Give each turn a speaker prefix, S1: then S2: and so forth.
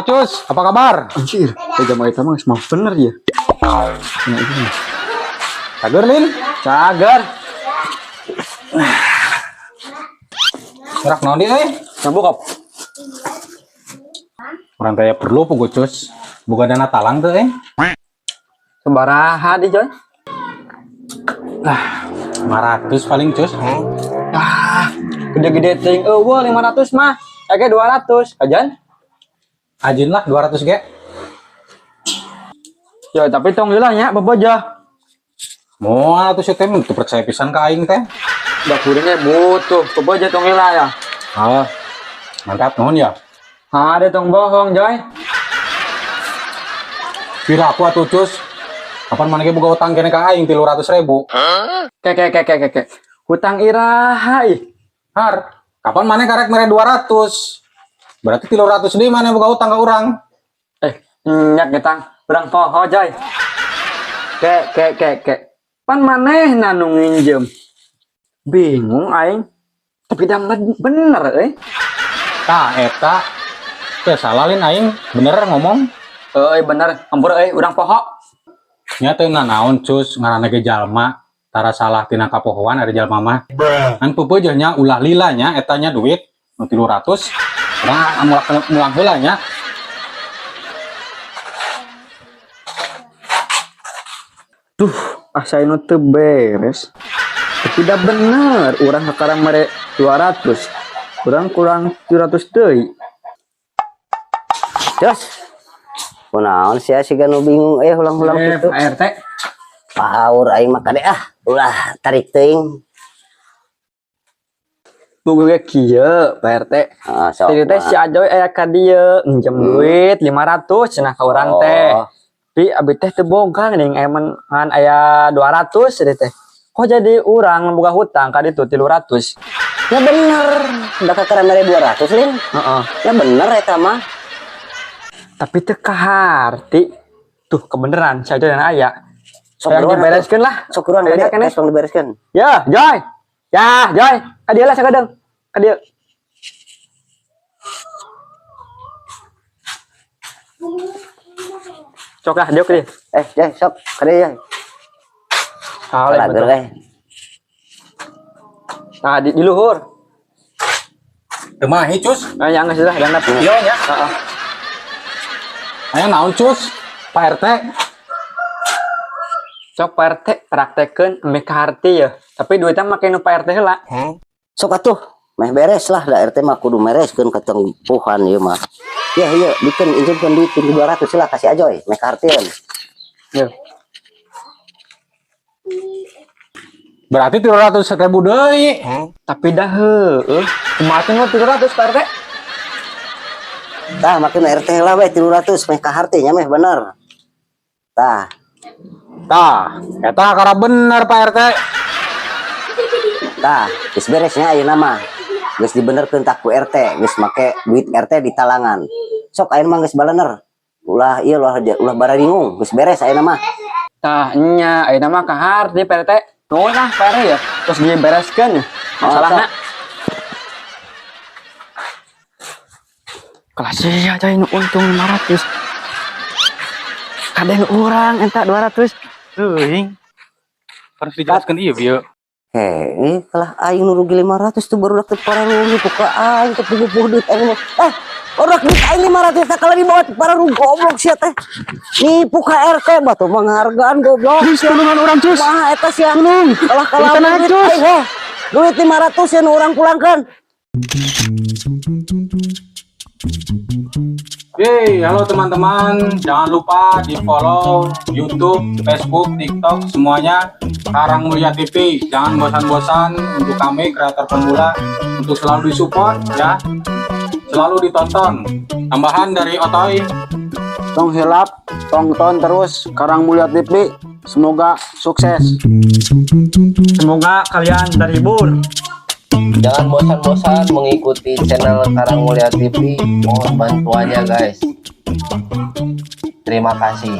S1: Cus, apa kabar?
S2: Anjir, jamaah eta mah geus mah bener ya. Nah, ini.
S1: Cager, Lin?
S2: Cager.
S1: Gerak naon di euy?
S2: Nyambuk kop.
S1: Urang teh perlu pugu, Cus. Boga dana talang teu euy.
S2: Sabaraha di, Joy?
S1: Lah, 500 paling, Cus.
S2: Ah, gede-gede teuing eueuh 500 mah. Ege 200, ajan.
S1: Ajin lah 200 ge.
S2: Ya, tapi tong lila nya beboja.
S1: Moal atuh si teh teu percaya pisan ka aing teh.
S2: Da kuringnya butuh beboja tong lila ya.
S1: Ah, mantap, nuhun ya.
S2: Ada tong bohong, Joy.
S1: Pira aku atuh, Cus. Kapan maneh ge boga utang kene ka aing 300.000?
S2: Ke ke ke ke ke ke. Hutang iraha ih.
S1: Har, kapan maneh karek mere 200? Berarti 300 deui maneh boga utang ka urang.
S2: Nyak getang. Urang poho, Joy. Ke ke ke ke. Pan manehna nu nginjem. Bingung aing. Tapi dah bener euy.
S1: Tah eta teh salah lin aing, bener ngomong.
S2: Euy bener, ampura euy urang poho.
S1: Nya teu nanaon, Cus, ngaranna ge jalma tara salah tina kapohoan ari jalma mah. Kan peupeujeuh nya ulah lila nya eta nya duit nu 300. Urang mulang heula nya.
S2: Duh, asa nu teu beres. Tapi dah bener urang kakara mere 200. Urang kurang 700 deui.
S3: Terus, kunaon sia siga nu bingung ulang-ulang kitu.
S2: Pak RT.
S3: Paur aing mah kade ah, ulah tarik teuing.
S2: Buku ge kieu, Pak RT.
S3: Ah, sok.
S2: Tadi teh si Ajoy aya ka dieu nginjem duit 500 cenah ka urang teh.
S3: Oh.
S2: Tapi abi teh teu boga geuning aya ngan aya 200 tadi teh. Kok jadi urang boga hutang ka ditu 300?
S3: Ya bener, da kakara mere 200 lin.
S2: Heeh.
S3: Ya bener eta mah.
S2: Tapi teu kaharti. Tuh kebeneran si Ajoy dan aya.
S3: Sok
S2: Yang
S3: buruan
S2: dibereskeun lah.
S3: Sok buruan
S2: Ayeuna
S3: kade,
S2: keneh.
S3: tong dibereskeun.
S2: Ya, Joy. Ya, Joy. Ka dieu lah sakadeng. Ka dieu. Sok lah, dieu ka dieu.
S3: Joy, sok kade Joy.
S2: Salah
S3: Salah
S2: betul.
S3: geus.
S2: Nah, di luhur.
S1: Teu mahi, Cus.
S2: Nah, yang geus lah, danap.
S1: Ieu nya.
S2: Heeh.
S1: Aya naon, Cus? Pak RT.
S2: Sok Pak RT praktekeun meh kaharti ya. Tapi duitnya make nu Pak RT heula.
S3: Sok atuh, meh beres lah da RT mah kudu mereskeun katempuhan ieu mah. Ya ieu bikeun injemkeun duit 200 lah kasih Ajoy, meh kahartieun.
S2: Ya.
S1: Berarti 300.000 deui.
S2: Tapi dah heueuh. Kumaha teh nu 300 Pak RT?
S3: Tah make nu RT heula we 300 meh kaharti nya meh bener. Tah.
S1: Tah, eta kakara bener Pak RT.
S3: Tah, geus beres nya ayeuna mah. Geus dibenerkeun tah ku RT, geus make duit RT di talangan. Sok ayeuna mah geus balener. Ulah ieu ulah ulah bararingung, geus beres ayeuna mah.
S2: Tah nya ayeuna mah kaharti Pak RT. Nuhun lah Pak RT ya. Terus dibereskeun ya. Masalahna. Kelas sia coy nu untung 500. Kadang urang eta 200.
S1: Teuing. Harus dijelaskeun ieu bieu.
S3: Heh, kalah aing nu rugi 500 tuh baru teu pararugi tuh ka aing teu puguh duit aing mah. Barudak duit aing 500 teh kalah dibawa teu pararugi goblok sia teh. Nipu ka RT batu penghargaan goblok.
S2: Cus, tulungan urang, Cus.
S3: Kumaha eta sia?
S2: Tulung.
S3: Kalah kalah
S2: Kita naik,
S3: duit
S2: Cus.
S3: aing heh. Duit 500 ya nu urang pulangkeun.
S1: Yeay, halo teman-teman, jangan lupa di follow YouTube, Facebook, TikTok, semuanya Karang Mulya TV. Jangan bosan-bosan untuk kami kreator pemula untuk selalu disupport ya, selalu ditonton. Tambahan dari Otoy,
S4: Tong hilap, tonton terus Karang Mulya TV. Semoga sukses.
S2: Semoga kalian terhibur.
S5: Jangan bosan-bosan mengikuti channel Karang Mulya TV. Mohon bantuannya guys. Terima kasih.